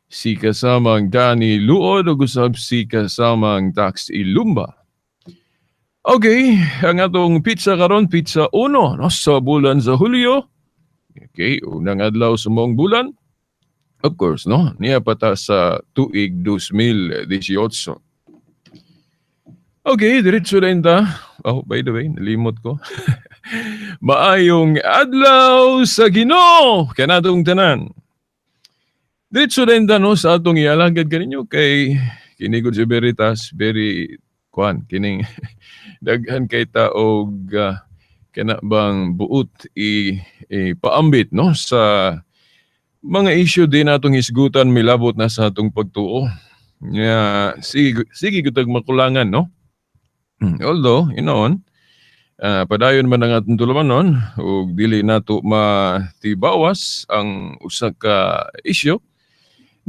Si kasamang Danny Luod ug usab si kasamang Dax Ilumba. Okay, ang atong petsa karon, petsa 1, no, sa bulan sa Hulyo. Okay, unang adlaw sa maong bulan. Of course, no, niya pa ta sa tuig 2018. Okay, diretso na ta. Oh, by the way, nalimot ko. Maayong adlaw sa Ginoo kanatong tanan. Diretso na ta, no, sa atong ialagad kaninyo kay kini gud si Veritas, very kuan kining daghan kay ta og kana bang buot i paambit, no, sa mga issue din natong hisgutan milabot na sa atong pagtuo. Nya sige sige gud tag makulangan, no. Although, inoon, padayon man ang atong tulumanon ug dili nato matibawas ang usa ka issue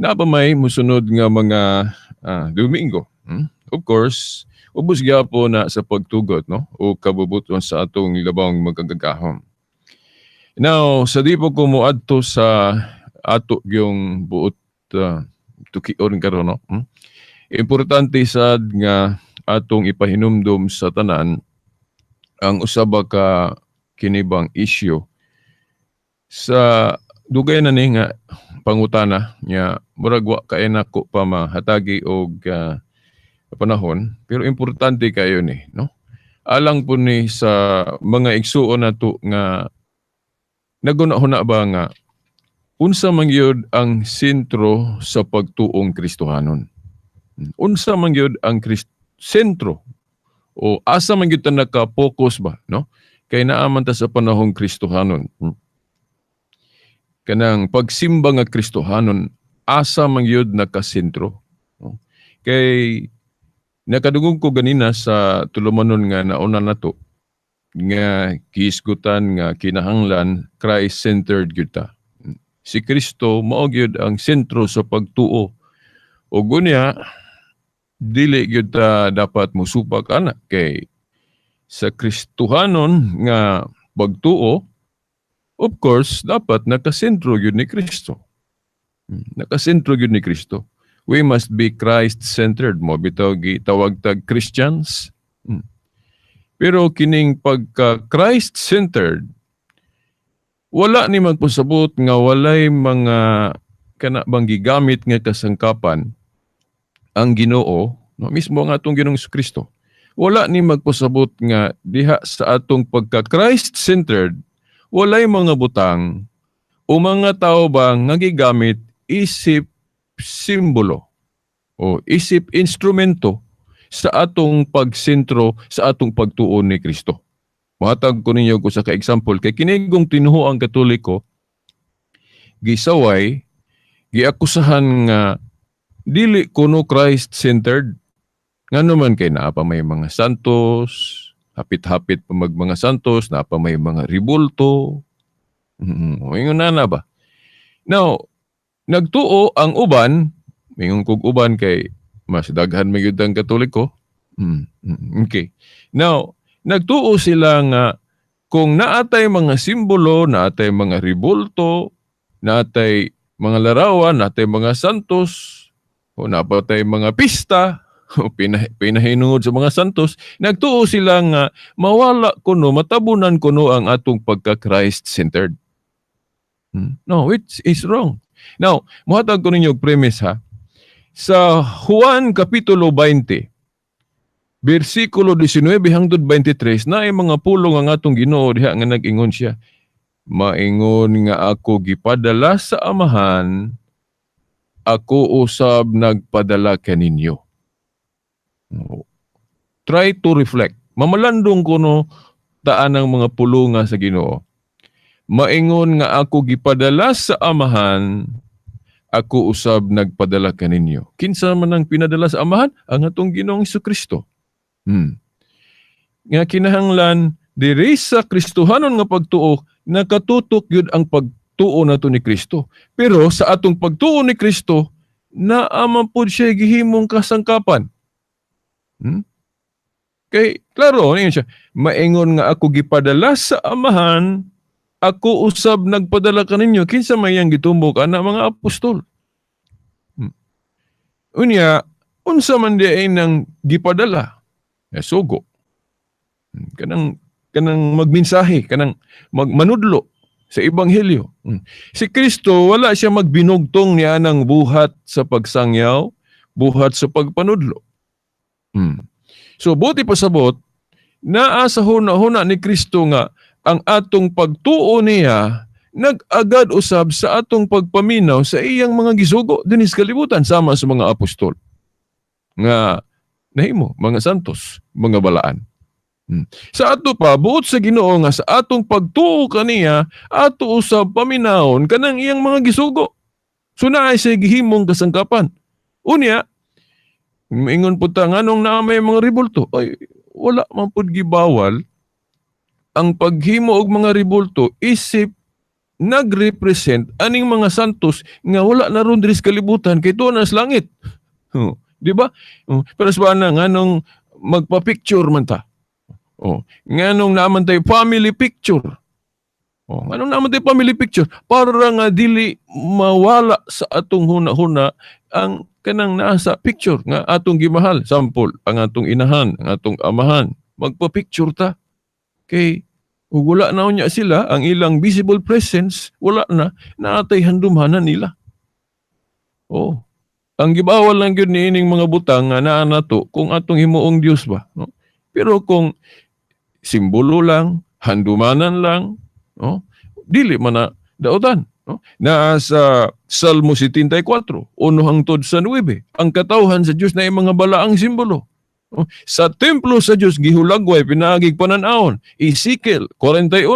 na pa may musunod nga mga Domingo. Of course, ubos gyapon na sa pagtugot, no, o kabubuton sa atong labang magagahom. Now, sa di po ko moadto sa ato yung buot tukion karon, no. Importante sad nga atong ipahinumdom sa tanan ang usaba ka kinibang issue sa dugay na ni nga pangutana nya murag wa kay nako pa mahatagi og panahon, pero importante kayo ni, no, alang po ni sa mga igsuon nato nga naguna-huna ba nga unsa man gyud ang sentro sa pagtuong Kristohanon, unsa man gyud ang sentro o asa man gyud ta naka-focus ba, no, kay naa man ta sa panahong Kristohanon, kanang pagsimba nga Kristohanon, asa man gyud nakasentro, no? Kay nakadungog ko ganina sa tulumanon nga nauna nato nga gihisgutan nga kinahanglan Christ-centered gyud ta. Si Kristo mao gyud ang sentro sa pagtuo. Ug unya dili gyud ta dapat mosupak ana kay sa Kristohanon nga pagtuo, of course, dapat nakasentro gyud ni Kristo. Nakasentro gyud ni Kristo. We must be Christ-centered. Mao bitaw gitawag tag Christians. Pero kining pagka Christ-centered, wala ni magpasabot nga walay mga kana bang gigamit nga kasangkapan ang Ginoo, no, mismo ang atong Ginoong Kristo. Wala ni magpasabot nga diha sa atong pagka Christ-centered, walay mga butang o mga tao ba nga gigamit isip simbolo o isip instrumento sa atong pagsentro sa atong pagtuon ni Kristo. Mohatag ko ninyo ko sa ka-example kay kinigong tinuohang Katoliko gisaway, giakusahan nga dili kuno Christ-centered, ngano man kay naa pa may mga santos, hapit-hapit pa mag mga santos, naa pa may mga ribulto. Ingon na ba? Now, nagtuo ang uban, mingon kog uban kay mas daghan man gyud ang Katoliko. Okay. Now, nagtuo sila nga kung naatay mga simbolo, naatay mga ribulto, naatay mga larawan, naatay mga santos, o napatay mga pista, o pinahinungod sa mga santos, nagtuo sila nga mawala kuno, matabunan kuno ang atong pagka Christ-centered. No, which is wrong. Now, muhatag ko ninyo og premise ha. Sa Juan Kapitulo 20, versikulo 19 hangtod 23, naay mga pulong ang atong Ginoo diha nga nag-ingon siya. "Maingon nga ako gipadala sa Amahan, ako usab nagpadala kaninyo." Try to reflect. Mamalandong kuno taan ang mga pulunga sa Ginoo. "Maingon nga ako gipadala sa Amahan, ako usab nagpadala kaninyo." Kinsa man ang pinadala sa Amahan? Ang atong Ginoong Kristo. Nga kinahanglan diri sa Kristohanon nga pagtuo, nakatutok gyud ang pagtuo nato ni Kristo. Pero sa atong pagtuo ni Kristo, naa man pud siya gihimong kasangkapan. Kay klaro niya siya, "Maingon nga ako gipadala sa Amahan, ako usab nagpadala kaninyo." Kinsa may iyang gitumbok ana? Mga apostol. Unya, unsa man di ay nang gipadala? Sugo. Kanang magmensahe, kanang magmanudlo sa ebanghelyo. Si Kristo wala siya magbinugtong niya ng buhat sa pagsangyaw, buhat sa pagpanudlo. So buti pasabot, naa sa huna-huna ni Kristo nga ang atong pagtuo niya nag-agad usab sa atong pagpaminaw sa iyang mga gisugo dinhi sa kalibutan sama sa mga apostol nga nahimo mga santos, mga balaan. Sa ato pa, buot sa Ginoo nga sa atong pagtuo kaniya ato usab paminawon kanang iyang mga gisugo. So naay siya gihimong kasangkapan. Unya, maingon pud ta, nganong naa may mga rebulto? Ay, wala man pud gibawal ang paghimo og mga rebulto isip nagrepresent aning mga santos nga wala na ron diri sa kalibutan kay tuwa na sa langit. Oh, di ba? Oh, pero sa na nganong magpa-picture man ta? Oh, nganong naman tayo family picture? Oh, nganong naman tayo family picture? Para nga dili mawala sa atong huna-huna ang kanang nasa picture nga atong gimahal. Sample, ang atong inahan, ang atong amahan. Magpa-picture ta. Kay ug wala na unya sila, ang ilang visible presence, wala na, naatay handumhanan nila. Oh. Ang gibawal lang gyud niining mga butang nga naa nato kung atong himuong Dios ba, no? Pero kung simbolo lang, handumanan lang, no? Dili man na daotan, no? Naa sa Salmo 74, 1 hangtod sa 9, ang katawhan sa Dios na mga balaang simbolo. No? Sa templo sa Dios gihulagway pinaagig panan-awon. Ezekiel 41,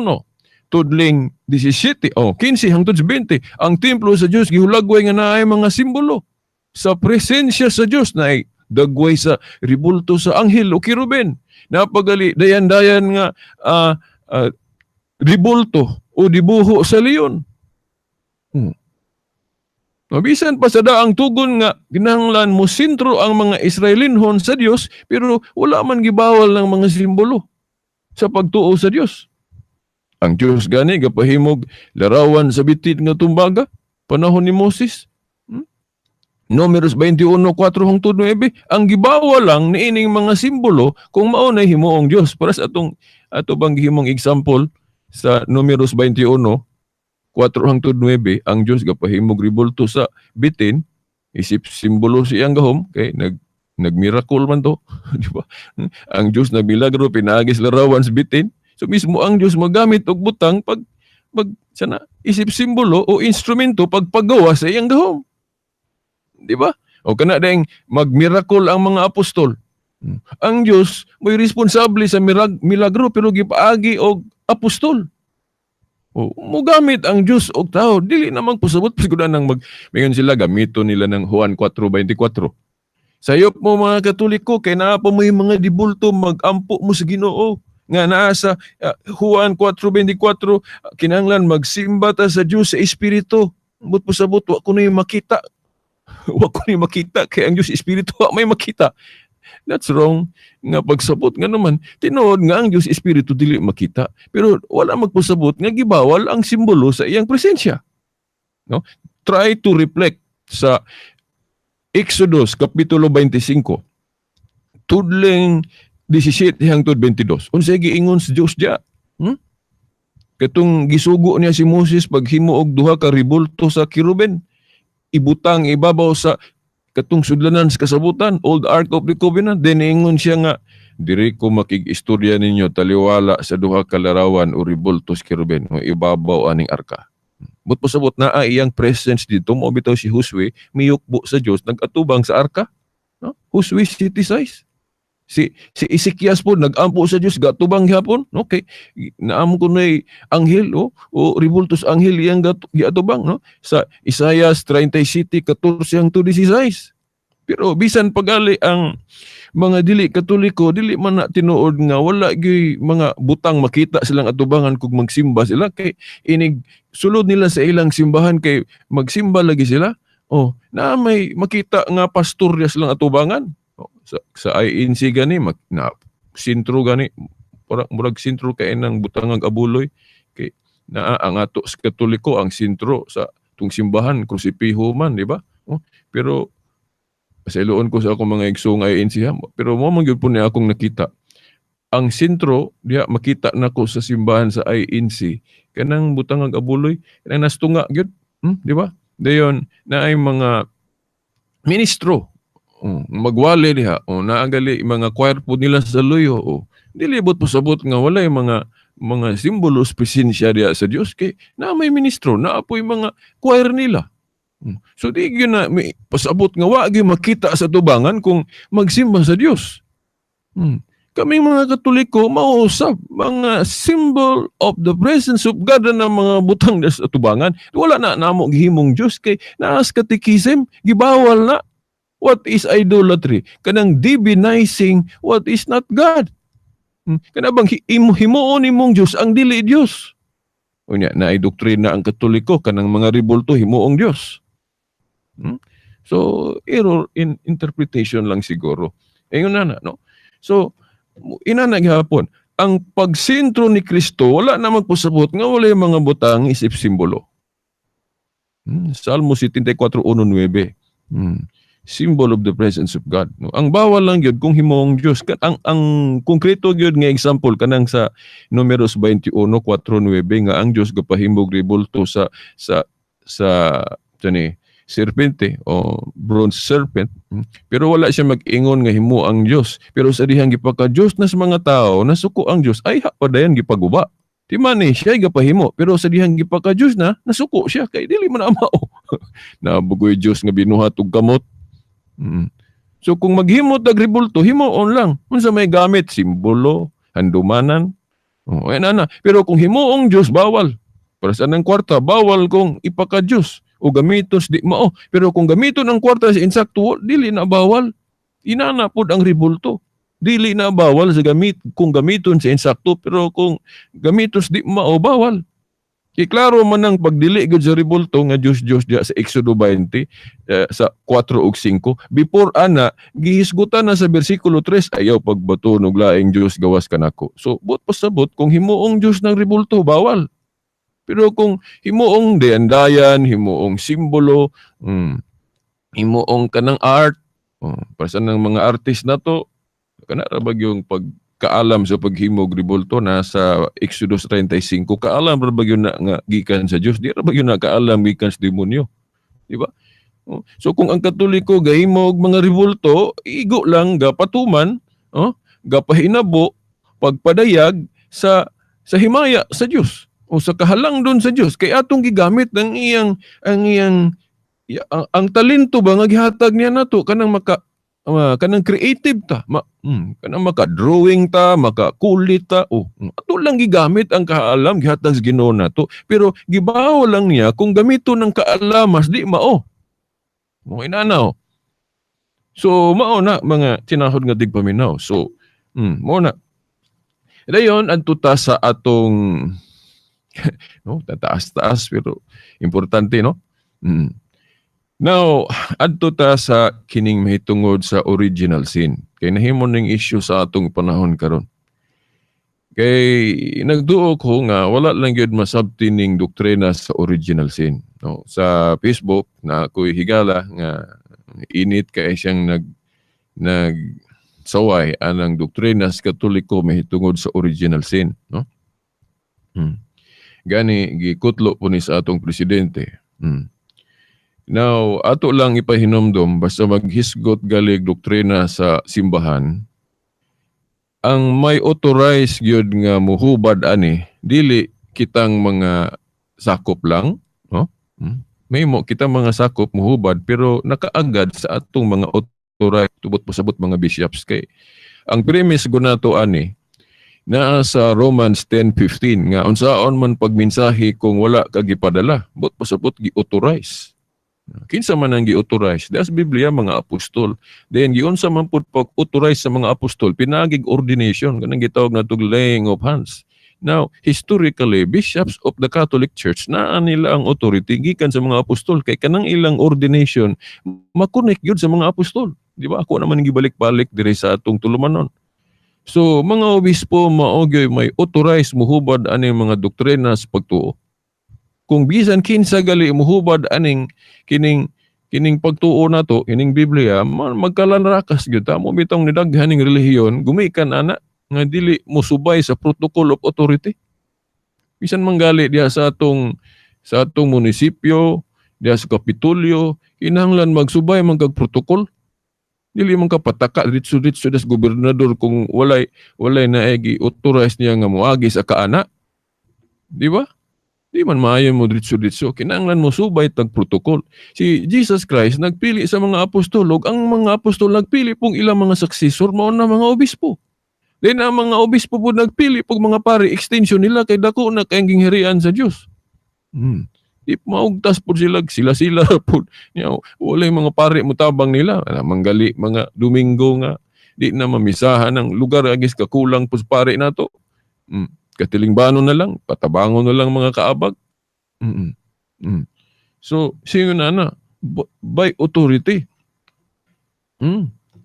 tudling 17, oh, 15 hangtod sa 20, ang templo sa Dios gihulagway nga naay mga simbolo. Sa presensya sa Dios na ay dagway sa ribulto sa anghel o kiruben. Napagali dayan-dayan nga ribulto o dibuho sa leon. Mabisan pa sa daang tugon nga ginahanglan mo sentro ang mga Israelinhon sa Dios, pero wala man gibawal ng mga simbolo sa pagtuo sa Dios. Ang Dios gani gapahimog larawan sa bitin nga tumbaga panahon ni Moses. Numeros 21:4 hangtod 9, ang gibawal lang niining mga simbolo kung mao na himuong Dios. Para sa ato bang gihimong example sa Numeros 21:4 hangtod 9, ang Dios gapahimog ribulto sa bitin isip simbolo sa iyang gahom kay nagmiracle man to, di ba? Ang Dios nagmilagro pinaagi sa larawan sa bitin. So mismo ang Dios magamit og butang pag sana isip simbolo o instrumento pagpagawa sa iyang gahom. Di ba? O kana ding magmiracle ang mga apostol. Ang Dios mo'y responsable sa milagro pero gipaagi og apostol. O mogamit ang Dios og tao, dili namang pasabot siguro nang mingon sila gamito nila ng Juan 4:24. Sayop mo mga Katoliko kay naa pa mo'y mga dibulto magampo mo sa Ginoo nga naa sa Juan 4:24, kinahanglan magsimba ta sa Dios sa espiritu. But pasabot wa ko na makita. Wa ko ni makita kay ang Dios espiritu wa may makita. That's wrong nga pagsabot nga naman tinuod nga ang Dios espiritu dili makita pero wala magpasabot nga gibawal ang simbolo sa iyang presensya. No? Try to reflect sa Exodus kapitulo 25 tudling 17 hangtod 22. Unsay giingon sa Dios diya? Katong gisugo niya si Moses paghimo og duha ka ribulto sa kiruben, ibutang ibabaw sa katong sudlanan sa kasabutan, Old Ark of the Covenant. Then ingon siya nga diri ko makig-istorya ninyo taliwala sa duha ka larawan o ribulto sa kiruben o ibabaw aning arka. But pasabot naa iyang presence dito mo bitaw si Josue miyukbo sa Dios nag-atubang sa arka, no? Josue city size. Si Ezekias po nagampo sa Dios gatubang gihapon. Okay. Naamo ko nay anghel o ribultos anghel iyang giatubang, no? Sa Isaiah 37:14 hangtod 16. Pero bisan pagali ang mga dili Katoliko, dili man na tinuod nga wala gyud mga butang makita silang atubangan kung magsimba sila kay inig sulod nila sa ilang simbahan kay magsimba lagi sila. Oh, na may makita nga pastor niya silang atubangan. Oh, sa INC gani na sentro gani parang murag sentro kay nang butangag abuloy kay naa ang ato sa Katoliko ang sentro sa tung simbahan krusipiho man, di ba? Oh, pero Pasayloon ko sa akong mga igsoong INC ha, pero mo man gyud po ni akong nakita. Ang sentro diha makita nako sa simbahan sa INC kanang butang ang abuloy, kanang nastunga gyud, di ba? Dayon naay mga ministro, oh, magwali diha, oh, naa gali mga choir po nila sa luyo, oh. Dili buot pasabot nga walay mga simbolos presensya diha sa Dios kay naa may ministro, naa poy mga choir nila. So di gyud na may pasabot nga wa gyud makita sa tubangan kung magsimba sa Dios. Kaming mga Katoliko mauusab mga symbol of the presence of God na mga butang sa tubangan. Wala na namo gihimong Dios kay naa sa catechism, gibawal na. What is idolatry? Kanang divinizing what is not God. Kana bang himuon nimong Dios ang dili Dios? Unya naay doktrina ang Katoliko kanang mga rebulto himuong Dios. So error in interpretation lang siguro. Ingon na na, no? So inana gihapon, ang pagsentro ni Kristo wala na magpasabot nga wala yung mga butang isip simbolo. Salmo 74:1-9. Symbol of the presence of God. No? Ang bawal lang gyud kung himuong Dios. Ang konkreto gyud nga example kanang sa Numeros 21:4-9 nga ang Dios gapahimog rebulto sa ni serpente o bronze serpent, pero wala siya mag-ingon nga himo ang Dios. Pero sa dihang gipaka Dios na sa mga tao, nasuko ang Dios, ay ha padayon gipaguba. Di man ni siya gapahimo, pero sa dihang gipaka Dios na, nasuko siya kay dili man mao. Nabugoy Dios nga binuhat og kamot. So kung maghimo tag rebulto, himuon lang. Unsa may gamit, simbolo, handumanan. Oh, ay na. Pero kung himuong Dios, bawal. Para sa anang kwarta, bawal kung ipaka Dios o gamiton di mao. Pero kung gamiton ang kwarta sa insakto, dili na bawal. Inana pod ang rebulto. Dili na bawal sa gamit kung gamiton sa insakto, pero kung gamiton di mao, bawal. Kay klaro man ang pagdili gud sa rebulto nga Dios Dios diya sa Exodo 20 sa 4 ug 5. Before ana gihisgutan na sa bersikulo 3, ayaw pagbato og laing Dios gawas kanako. So buot pasabot kung himuong Dios ng rebulto, bawal. Pero kung himuong dayandayan, himuong simbolo, himuong kanang art, oh, para sa ng mga artist na to, kana ra ba yung pagkaalam sa paghimog rebulto na sa Exodus 35, kaalam ra ba yun na nga gikan sa Dios, di ra ba yun na kaalam gikan sa demonyo, di ba? Oh, so kung ang Katoliko gahimog mga rebulto, igo lang gapatuman, oh, gapahinabo, pagpadayag sa himaya sa Dios o sa kahalangdon sa Dios kay atong gigamit ang iyang ang talento ba nga gihatag niya nato, kanang maka kanang creative ta kanang maka drawing ta, maka kulit ta, oh, ato lang gigamit ang kaalam gihatag sa Ginoo nato, pero gibawo lang niya kung gamiton ng kaalamas di mao mo inanaw. So mao na mga tinahod nga tigpaminaw. So mao na. Dayon adto ta sa atong no, tataas-taas pero importante, no? Now, adto ta sa kining mahitungod sa original sin. Kay nahimo ning issue sa atong panahon karon. Kay nagduo ko nga wala lang gyud masabti ning doktrina sa original sin. No, sa Facebook na ako'y higala nga init kay siyang nag saway anang doktrina sa Katoliko mahitungod sa original sin, no? Gani gikutlo po ni sa atong presidente. Now, ato lang ipahinomdom, basta maghisgot galig doktrina sa simbahan, ang may authorize gyud nga muhubad ani, dili kitang mga sakop lang, no? May mo kitang mga sakop muhubad, pero nakaagad sa atong mga authorized, tubot pasabot mga bishops, kay ang premise gunato ani naa sa Romans 10:15 nga unsaon man pagmensahe kung wala ka gipadala, but pasabot gi-authorize. Kinsa man ang gi-authorize? Diha sa Biblia, mga apostol. Then giunsa man pud pag-authorize sa mga apostol? Pinaagig ordination, kanang gitawag natog laying of hands. Now, historically, bishops of the Catholic Church naa nila ang authority gikan sa mga apostol kay kanang ilang ordination makonek gyud sa mga apostol. Di ba? Ako naman gibalik-balik diri sa atong tulumanon. So, mga obispo mao gyud may authorize muhubad aning mga doktrina sa pagtuo. Kung bisan kinsa gali muhubad aning kining Kining pagtuo nato, kining Biblia, magkalanrakas gyud ta. Mao bitong nidaghan ning relihiyon gumikan ana nga dili mosubay sa protocol of authority. Bisan manggali diha sa atong munisipyo, diha sa Kapitolyo, kinahanglan magsubay man kag protocol. Dili man ka pataka diretso-diretso das gobernador kung walay naay gi-authorize niya nga moagi sa kaana. Di ba? Di man maayo mo diretso-diretso. Kinahanglan mo subay tag protocol. Si Jesus Christ nagpili sa mga apostol ug ang mga apostol nagpili pong ilang mga successor, mao na mga obispo. Then ang mga obispo po nagpili pog mga pari, extension nila kay dako na kay gingharian sa Dios. Di maugtas po sila, sila-sila po. Nya, walay mga pari mutabang nila. Ala, manggali mga Domingo nga di na mamisahan ang lugar agis kakulang po sa pari nato. Katilingbanon na lang, patabangon na lang mga kaabag. So, singon na na, by authority.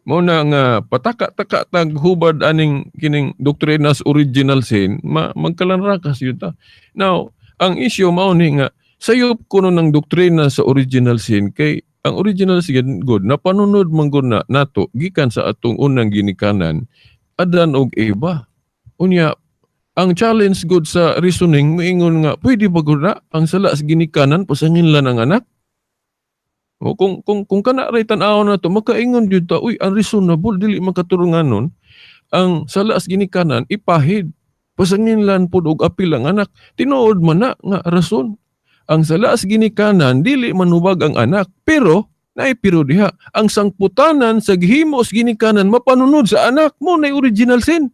Mao na nga pataka-taka tag hubad aning kining doktrina sa original sin, magkalanrakas yun ta. Now, ang issue mao ni nga sayop kuno ng doktrina sa original sin kay ang original sin god napanunod man gud na nato gikan sa atong unang ginikanan, Adan og Eva. Unya ang challenge god sa reasoning, moingon nga pwede ba gud na ang sala sa ginikanan pasanginlan ang anak? O kung kana ray tan-awon nato, makaingon gyud ta, uy, unreasonable, dili makaturunganon ang sala sa ginikanan ipahid pasanginlan pud og apil ang anak. Tinuod man na nga rason, ang sala sa ginikanan dili manubag ang anak, pero naay pero diha: ang sangputanan sa gihimo sa ginikanan mapanunod sa anak mo na original sin.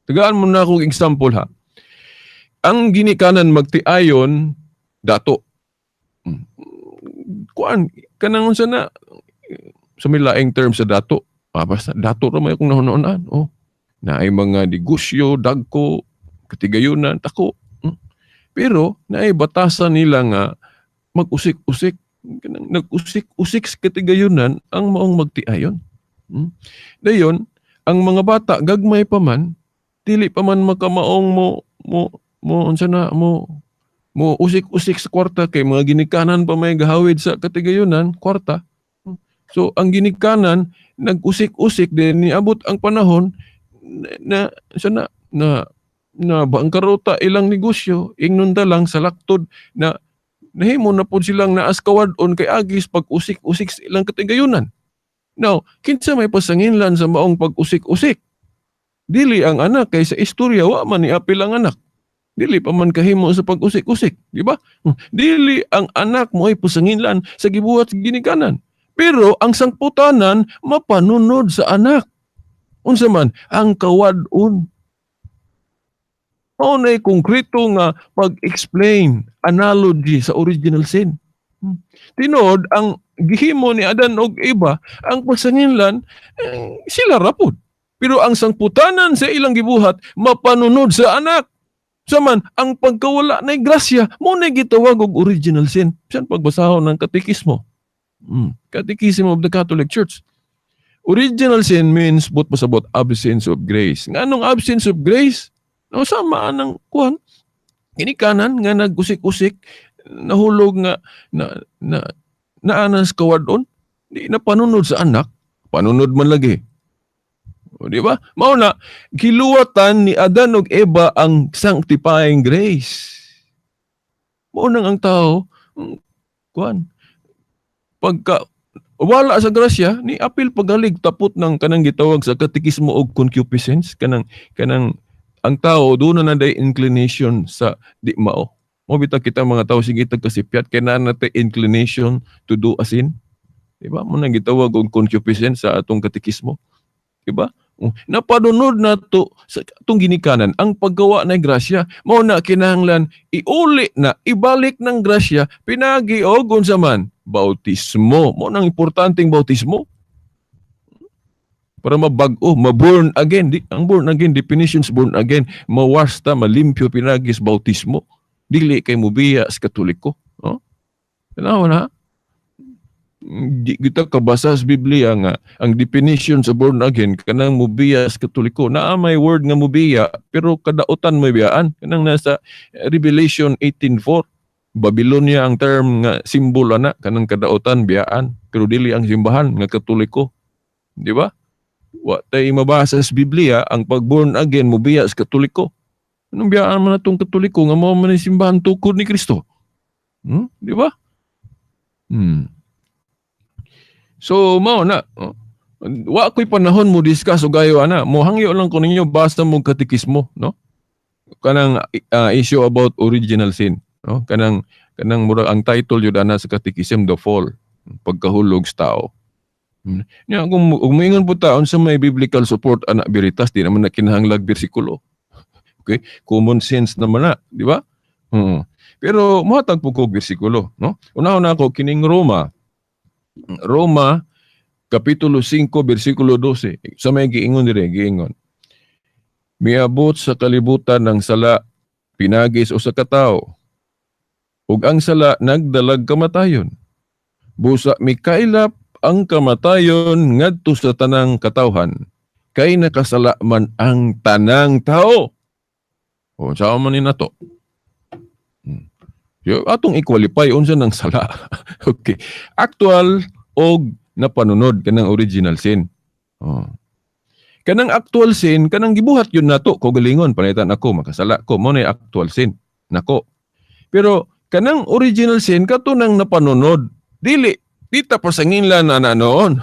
Tagaan mo na akong example ha. Ang ginikanan magtiayon dato. Kuan kanang unsa na sa may laing term sa dato. Ah, basta dato ra may akong nahunoan. Oh. Naay mga negosyo, dagko, katigayunan, tako. Pero naay batasan nila nga mag-usik-usik. Kanang nag-usik-usik sa katigayunan ang maong magtiayon. Dayon, ang mga bata gagmay pa man, dili pa man makamaong mo unsa na mo usik-usik sa kwarta kay mga ginikanan pa may gahawid sa katigayunan kwarta. So ang ginikanan nag-usik-usik din, niabot ang panahon na na na na, na bangkarota ilang negosyo, ingnon ta lang sa laktod na nahimo na pud silang naas kawad-on kay agis pag-usik-usik sa ilang katigayunan. Now, kinsa may pasanginlan sa maong pag-usik-usik? Dili ang anak kay sa istorya wa man ni apil ang anak. Dili pa man kahimo sa pag-usik-usik, di ba? Dili ang anak mo ay pasanginlan sa gibuhat sa ginikanan. Pero ang sangputanan mapanunod sa anak. Unsa man ang kawad-on? Mao nay konkreto nga pag-explain analogy sa original sin. Tinuod ang gihimo ni Adan og Eva, ang pasanginlan eh, sila ra pud. Pero ang sangputanan sa ilang gibuhat mapanunod sa anak. Saman, ang pagkawala na grasya, mo na gitawag og original sin. Bisan pagbasahon ng katekismo. Catechism of the Catholic Church. Original sin means, buot pasabot, absence of grace. Nganong absence of grace? No, sama ang kuan. Ginikanan nga nag-usik-usik, nahulog nga na na naanas kawadon, di na panunod sa anak, panunod man lagi. O, di ba? Mao na giluwatan ni Adan ug Eva ang sanctifying grace. Mao nang ang tao, kuan, pagka wala sa grasya ni apil pagalig tapot ng kanang gitawag sa katekismo og concupiscence, kanang ang tao doon na day inclination sa di mao. Mo bitaw kita mga tao sige tag kasipyat kay naa na tay inclination to do a sin. Di ba? Mo nang gitawag og concupiscence sa atong katekismo. Di ba? Oh, napanunod na to sa atong ginikanan ang paggawa ng grasya. Mao na kinahanglan iuli na, ibalik ng grasya pinagi og unsa man bautismo. Mao nang importanteng bautismo para mabag-o, ma-born again. Di, ang born again, definitions born again, mawasta, malimpyo pinagi sa bautismo. Dili kay mubiya sa Katoliko. Oh? Tanawa na. Di kita kabasa sa Biblia nga ang definition sa born again kanang mubiya sa Katoliko. Naa may word nga mubiya pero kadautan may biyaan. Kanang nasa Revelation 18:4. Babylonia ang term nga simbolo ana kanang kadaotan, biyaan, pero dili ang simbahan nga Katoliko. Di ba? Wa tay mabasa sa Biblia ang pag born again mo biya sa Katoliko. Anong biyaan man atong Katoliko nga mao man ang simbahan tukod ni Kristo? Di ba? So mao na. Oh. Wa ko'y panahon mo discuss og ayo ana. Mo hangyo lang ko ninyo, basta mo katekismo, no? Kanang issue about original sin, no? Kanang murag ang title yun ana sa katekism, The Fall, pagkahulog sa tao. Nya kung moingon po ta unsa may biblical support ana, Veritas, di naman na kinahanglag bersikulo. Okay? Common sense naman na, di ba? Pero mohatag po ko bersikulo, no? Unahon ako kining Roma. Roma kapitulo 5 bersikulo 12. Sa may giingon dire, giingon: "Miabot sa kalibutan ng sala pinagi sa usa ka tawo. Ug ang sala nagdalag kamatayon. Busa mikaylap ang kamatayon ngadto sa tanang katawhan kay nakasala man ang tanang tao." O sa man ni nato? Yo, atong i-qualify unsa nang sala. Okay. Actual og napanunod, kanang original sin. Oh. Kanang actual sin, kanang gibuhat yun nato ko galingon, panaitan ako, makasala ko, mo na actual sin. Nako. Pero kanang original sin kato nang napanunod, dili di ta pasanginlan na noon.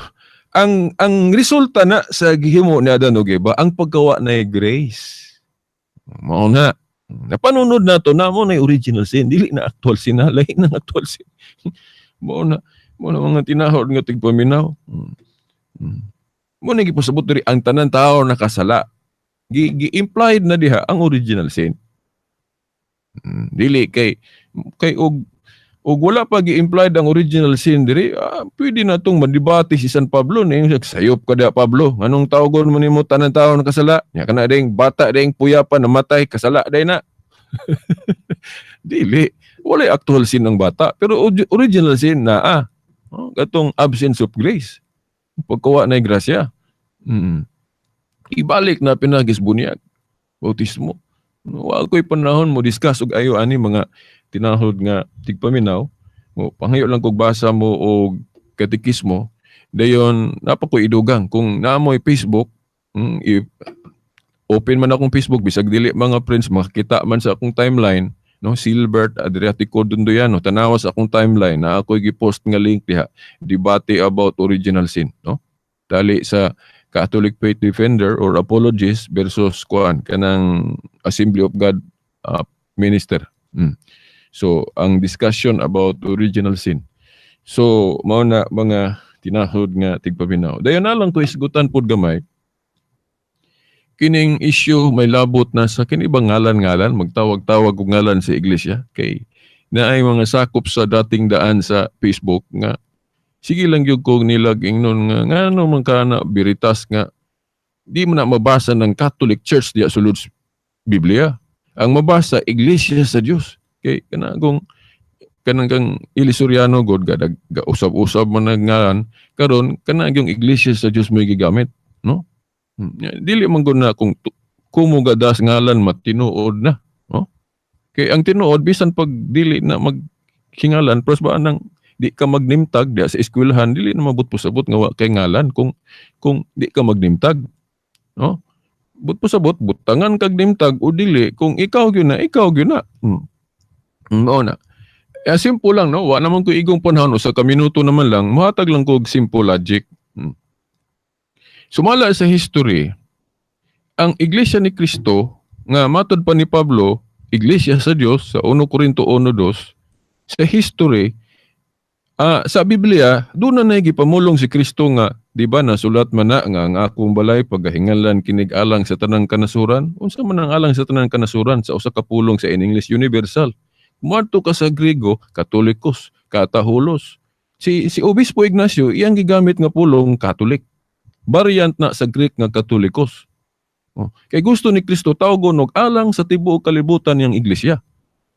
Ang resulta na sa gihimo ni Adan ug Eva, ang pagkawa na grace. Mao na. Napanunod na to na mo na original sin, dili na actual sin na, lahi ng actual sin. Mao na mga tinahod nga tigpaminaw. Mo na gipasabot diri ang tanan tao nakasala. Gi implied na diha ang original sin. Dili kay og wala pa gi-implied ang original sin diri, pwede na tong madebate si San Pablo ni, "Sayop ka da, Pablo. Anong tawagon mo nimo tanan tao nakasala? Nya kana ding bata ding puyapan namatay, kasala day na." Dili. Walay actual sin ang bata, pero original sin naa. Oh, katong absence of grace. Pagkawa na grasya. Ibalik na pinagis bunyag. Bautismo. Wa ko'y panahon mo discuss og ayo ani mga tinahod nga tigpaminaw. Mo panghayo lang kog basa mo og katekismo. Dayon napa ko idugang kung naamoy Facebook, open man akong Facebook bisag dili mga friends makakita man sa akong timeline, no? Silbert Adriatico Dondoyano, tanawa sa akong timeline na ako'y gi-post nga link diha, debate about original sin, no? Tali sa Catholic Faith Defender or Apologist versus kuan kanang Assembly of God minister. So ang discussion about original sin. So mao na mga tinahod nga tigpaminaw. Dayon na lang ko isgutan pod gamay kining issue may labot na sa kini bang ngalan-ngalan, magtawag-tawag og ngalan sa iglesia, kay naay mga sakop sa Dating Daan sa Facebook nga sige lang gyud kog nilag ingnon nga ngano man kana Veritas nga di mo na mabasa ng Catholic Church diya sulod sa Biblia. Ang mabasa, Iglesia sa Dios. Kay kanang kanang kang Eli Soriano god ga, ga usab-usab man nag ngalan karon, kana yung Iglesia sa Dios mo gigamit, no? Dili man gud na kung kumo gadas ngalan matinuod na, no? Kay ang tinuod bisan pag dili na maghingalan, pros ba nang di ka magnimtag diya sa eskwelahan, dili na mabot pasabot nga wa kay ngalan kung di ka magnimtag, no? But pasabot butangan kag nimtag o dili, kung ikaw gyud na, ikaw gyud na. Mao na. Eh, simple lang, no? Wa naman ko igong panahon, usa ka minuto naman lang, mohatag lang ko og simple logic. Sumala sa history, ang Iglesia ni Kristo nga matod pa ni Pablo, Iglesia sa Dios sa 1 Corinto 1:2, sa history, sa Biblia, doon na gipamulong si Kristo nga, di ba nasulat man na nga ang akong balay pagahingalan kinig alang sa tanang kanasuran? Unsa man ang alang sa tanang kanasuran sa usa ka pulong sa in English, universal? Muadto ka sa Griego, Katolikos, katahulos. Si Obispo Ignacio, iyang gigamit nga pulong Catholic. Variant na sa Greek nga Katolikos. Oh. Kay gusto ni Kristo tawgon og alang sa tibuok kalibutan niyang iglesia.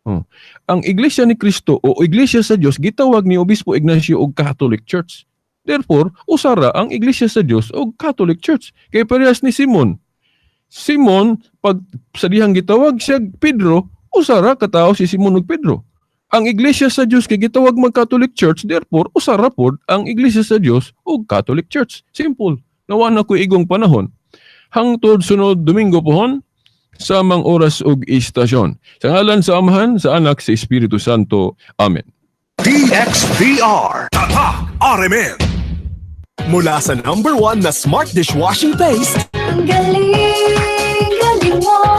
Oh. Ang Iglesia ni Kristo o Iglesia sa Dios gitawag ni Obispo Ignacio og Catholic Church. Therefore, usara ang Iglesia sa Dios og Catholic Church. Kay parehas ni Simon. Simon, pag sa dihang gitawag siya Pedro, usara katao si Simon ug Pedro. Ang Iglesia sa Dios kay gitawag mag Catholic Church, therefore usa ra pod ang Iglesia sa Dios ug Catholic Church. Simple. Nawa na ko igong panahon. Hangtod sunod Domingo pohon sa amang oras ug istasyon. Sa ngalan sa Amahan, sa Anak, sa Espiritu Santo. Amen. DXDR. Tatak RMN. Mula sa number one na smart dishwashing paste Ang galing, galing mo.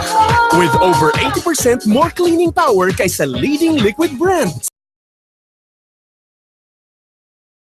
With over 80% more cleaning power kaysa leading liquid brands.